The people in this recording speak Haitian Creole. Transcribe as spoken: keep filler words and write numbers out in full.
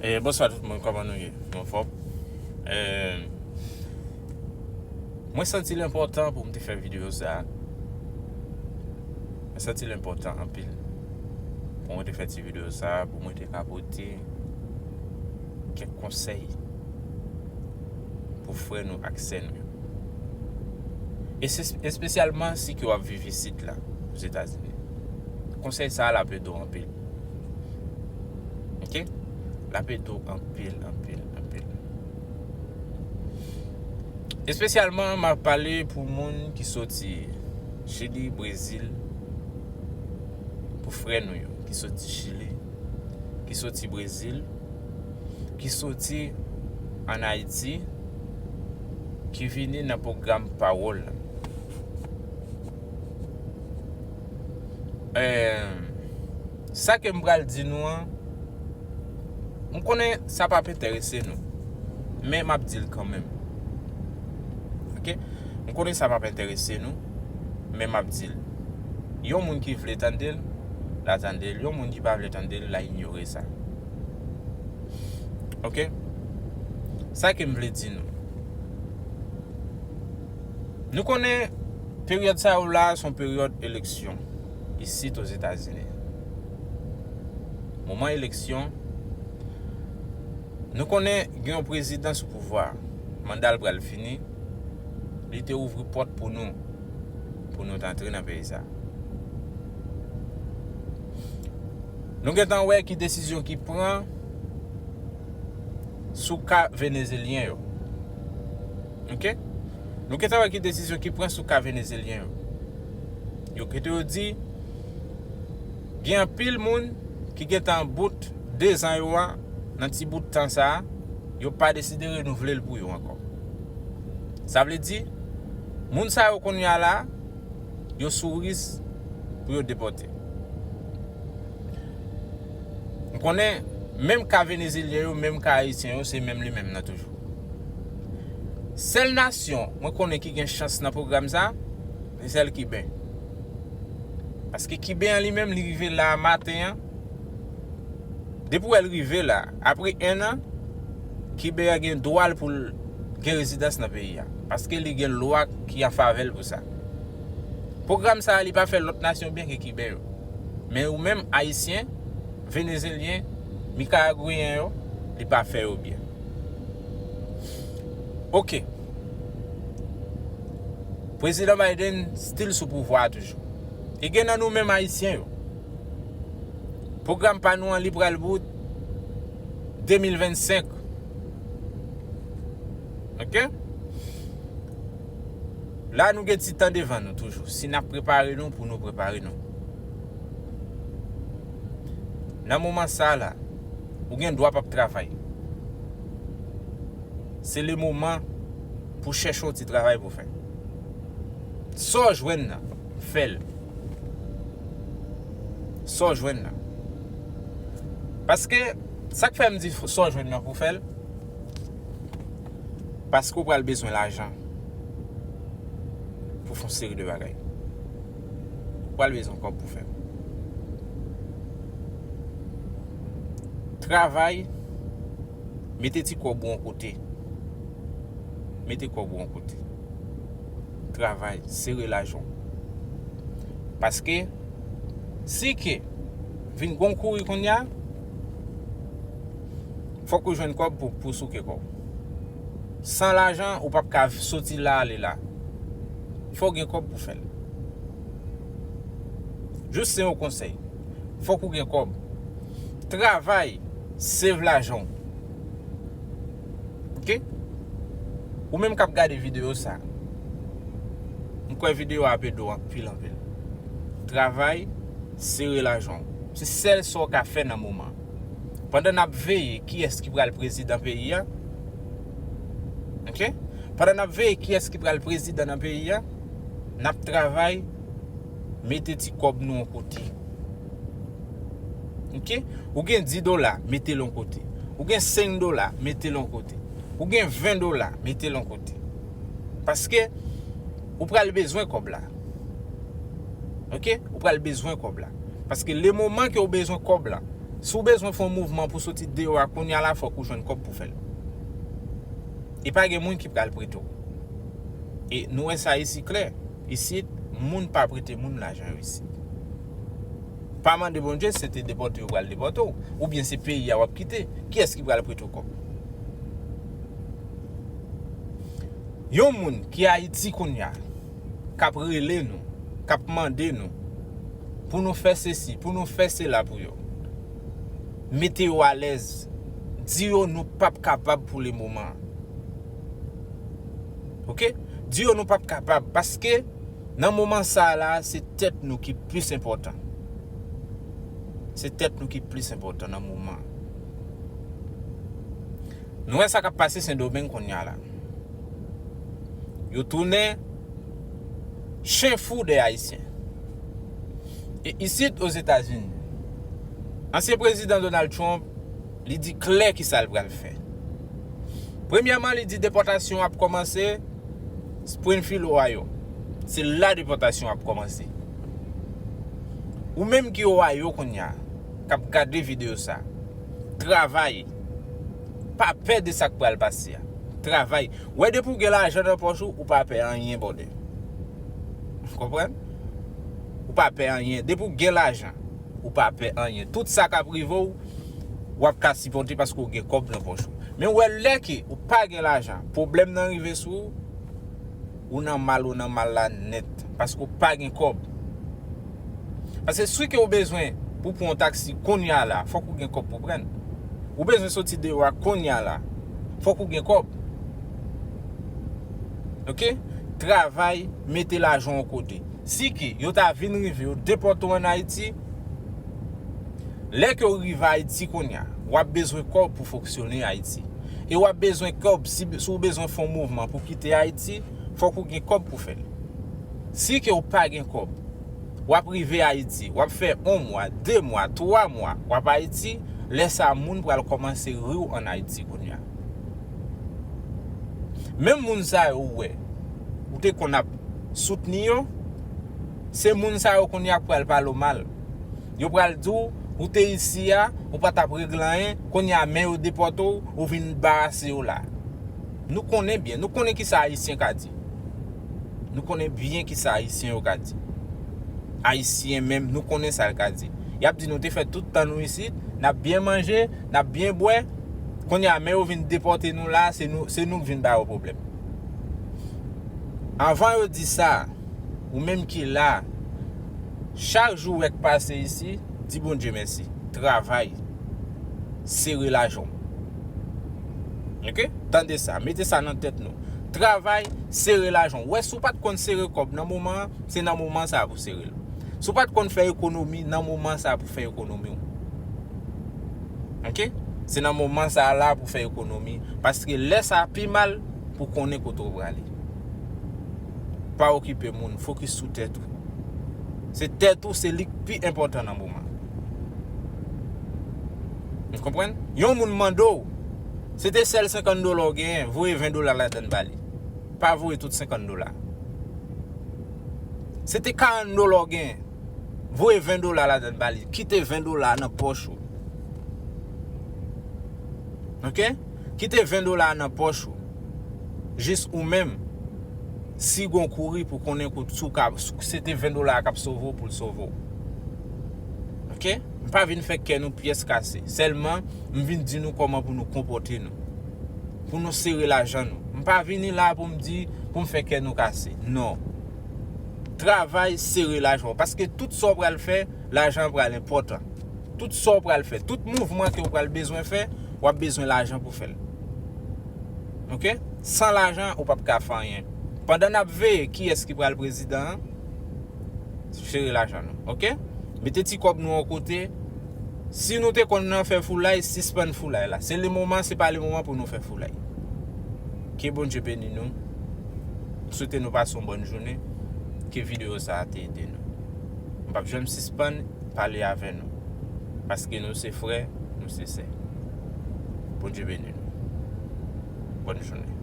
E, bonswa tout moun, kòman nou ye? Nou anfòm? E, mwen santi l enpòtan pou m te fè videyo sa a. Mwen santi l enpòtan anpil pou mwen te fè ti videyo sa a, pou mwen te ka pote kèk konsèy pou frè nou ak sè nou yo. E se espesyalman si ke w ap viv isit la, Ozetazini. Konsèy sa a l ap ede w anpil. Oke? L ap ede w anpil, anpil, anpil. Espesyalman, m ap pale pou moun ki soti Chili, Brezil, pou frè nou yo ki soti Chili, ki soti Brezil, ki soti ann Ayiti, ki vini nan pwogram Pawòl la. Em, sa ke m pral di nou an, m konnen sa p ap enterese nou, men m ap di l kanmenm. Oke? M konnen sa p ap enterese nou, men m ap di l. Yon moun ki vle tande l, l a tande l. Yon moun ki pa vle tande l, l a inyore sa. Oke? Sa ke m vle di nou. Nou konnen peryòd sa yo la, se yon peryòd eleksyon isit Ozetazini. Moman eleksyon, nou konnen gen yon prezidan sou pouvwa, manda l pral fini, li te ouvri pòt pou nou, pou nou t antre nan peyi sa. Nou gentan wè ki desizyon ki pran sou ka venezelyen yo. Oke? Nou gentan wè ki desizyon ki pran sou ka venezelyen yo. Yo kite yo di, gen anpil moun ki gentan bout dezan yo a, nan ti bout tan sa a, yo pa deside renouvle l pou yo ankò. Sa vle di, moun sa yo kounye a la, yo sou risk pou yo depòte. M konnen, menm ka venezelyen yo, menm ka ayisyen yo, se menm li menm nan toujou. Sèl nasyon mwen konnen ki gen chans nan pwogram sa, se sèl Kiben. Paske Kiben an li menm, li rive la maten an. Depi w wè l rive la, apre en an, Kiben an gen dwa l pou l gen rezidans nan peyi a. Paske li gen lwa ki an favè l pou sa. Pwogram sa a, li pa fè lòt nasyon byen ke Kiben yo. Men ou menm, Ayisyen, Venezelyen, Mikaragweyen yo, li pa fè yo byen. Oke. Prezidan Biden still sou pouvwa a toujou. E gen nan nou menm Ayisyen yo. Pwogram pa nou an, li pral bout de mil vennsenk. Oke? La, nou gen ti tan devan nou toujou. Si n ap prepare nou, pou nou prepare nou. Nan moman sa a la, ou gen dwa p ap travay. Se le moman pou chèche yon ti travay pou fè. Sa w jwenn nan, fè l. Sa w jwenn nan. Paske, sa k fè m di sa w jwenn nan pou fè l, paske w pral bezwen lajan pou fè yon seri de bagay. Ou pral bezwen kòb pou fè l. Travay, mete ti kòb ou yon kote. Mete kòb ou yon kote. Travay, sere lajan w. Paske, si ke vin gon kouri kounye a, fòk ou jwenn kòb pou, pou souke kò w. San lajan, ou p ap ka soti la ale la. Fò w gen kòb pou fè l. Jis se yon konsèy. Fòk ou gen kòb. Travay, save lajan w. Oke? Ou menm k ap gade videyo sa, m kwè videyo a ap ede w anpil, anpil. Travay, sere lajan w. Se sèl sa w ka fè nan moman. Pandan n ap veye kiyès ki pral prezidan peyi a, oke? Pandan n ap veye kiyès ki pral prezidan nan peyi a, n ap travay, mete ti kòb nou yon kote. Oke? Ou gen dis dola, mete l yon kote. Ou gen senk dola, mete l yon kote. Ou gen ven dola, mete l yon kote. Paske ou pral bezwen kòb la. Oke? Ou pral bezwen kòb la. Paske le moman ke ou bezwen kòb la, Si w bezwen fè yon mouvman pou soti deyò a kounye a la, fòk ou jwenn kòb pou fè l. E pa gen moun ki pral prete w. E nou wè sa isi klè. Isit, moun pa prete moun lajan yo isit. Pa mande Bondye si se te depòte yo pral depòte w, oubyen se peyi a w ap kite. Kiyès ki pral prete w kòb? Yon moun ki Ayiti kounye a, k ap rele nou, k ap mande nou pou nou fè sesi, pou nou fè sela pou yo. Mete yo alèz. Di yo nou p ap kapab pou le moman. Oke? Di yo nou p ap kapab, paske nan moman sa a la, se tèt nou ki plis enpòtan. Se tèt nou ki plis enpòtan nan moman an. Nou wè sa k ap pase Sendomeng kounye a la. Yo tounen chen fou dèyè Ayisyen. E isit Ozetazini, ansyen prezidan Donald Trump, li di klè ki sa l pral fè. Premyèman, li di depòtasyon ap kòmanse Springfield, Ohio. Se la depòtasyon ap kòmanse. Ou menm ki Ohio kounye a, k ap gade videyo sa, travay. Pa pè de sa k pral pase a. Travay. Wè, depi w gen lajan nan pòch ou, ou pa pè anyen, brother. Ou konprann? Ou pa pè anyen. Depi w gen lajan, ou pa pè anyen. Tout sa k ap rive w, w ap ka sipòte paske w gen kòb nan pòch ou. Men w wè, lè ke ou pa gen lajan, pwoblèm nan rive sou ou, ou nan mal, ou nan mal la nèt, paske w pa gen kòb. Paske si ke w bezwen pou pran yon taksi kounye a la, fòk ou gen kòb pou pran l. Ou bezwen soti deyò a kounye a la, fòk ou gen kòb. Oke? Travay, mete lajan yon kote. Si ke yo ta vin rive, yo depòte w ann Ayiti, lè ke w rive Ayiti kounye a, w ap bezwen kòb pou fonksyone Ayiti. E w ap bezwen kòb, si, si w bezwen fè yon mouvman pou kite Ayiti, fòk ou gen kòb pou fè l. Si ke w pa gen kòb, w ap rive Ayiti, w ap fè yon mwa, de mwa, twa mwa, w ap Ayiti, lè sa a moun pral kòmanse ri w ann Ayiti kounye a. Menm moun sa yo ou wè, ou te konn ap soutni yo, se moun sa yo kounye a k pral pale w mal. Yo pral di w, ou te isi a, ou pa t ap regle anyen, kounye a men yo depòte w, ou vin barase yo la. Nou konnen byen, nou konnen ki sa Ayisyen ka di. Nou konnen byen ki sa Ayisyen yo ka di. Ayisyen menm, nou konnen sa l ka di. Y ap di nou te fè tout tan nou isit, n ap byen manje, n ap byen bwè. Kounye a, men yo vin depòte nou la, se nou, se nou k vin ba yo pwoblèm. Anvan yo di sa, ou menm ki la, chak jou w wè k pase isi, di Bondye mèsi. Travay. Sere lajan w. Oke? Tande sa, mete sa nan tèt nou. Travay, sere lajan w. Wè, si w pa t konn sere kòb nan moman an, se nan moman sa a pou sere l. Si w pa t konn fè ekonomi, nan moman sa a pou fè ekonomi w. Oke? Se nan moman sa a la pou fè ekonomi. Paske lè sa a pi mal pou konnen kote w prale. Pa okipe moun, fokis sou tèt ou. Se tèt ou, se li k pi enpòtan nan moman. Ou konprann? Yon moun mande w, se te sèl senkant dola w genyen, voye ven dola ladann ba li. Pa voye tout senkant dola. Se te karant dola w genyen, voye ven dola ladann ba li. Kite ven dola nan pòch ou. Oke? Kite ven dola nan pòch ou. Jis ou menm, sigon kouri pou konnen kou, si w ka, se te ven dola a k ap sove w pou l sove w. Oke? M pa vin fè kè nou pyès kase. Sèlman, m vin di nou kòman pou nou konpòte nou. Pou nou sere lajan nou. M pa vini la pou m di, pou m fè kè nou kase. Non. Travay, sere lajan w. Paske tout sa w pral fè, lajan an pral enpòtan. Tout sa w pral fè, tout mouvman ke w pral bezwen fè, w ap bezwen lajan pou fè l. Oke? San lajan, ou p ap ka fè anyen. Pandan n ap veye kiyès ki pral prezidan an, sere lajan nou. Oke? Mete ti kòb nou yon kote. Si nou te konn nan fè foulay, sispann foulay la. Se le moman, se pa le moman pou nou fè foulay. Ke Bondye beni nou. M swete nou pase yon bòn jounen. Ke videyo sa a te ede nou. M p ap janm sispann pale avè nou. Paske nou se frè, nou se sè. Bondye beni nou. Bòn jounen.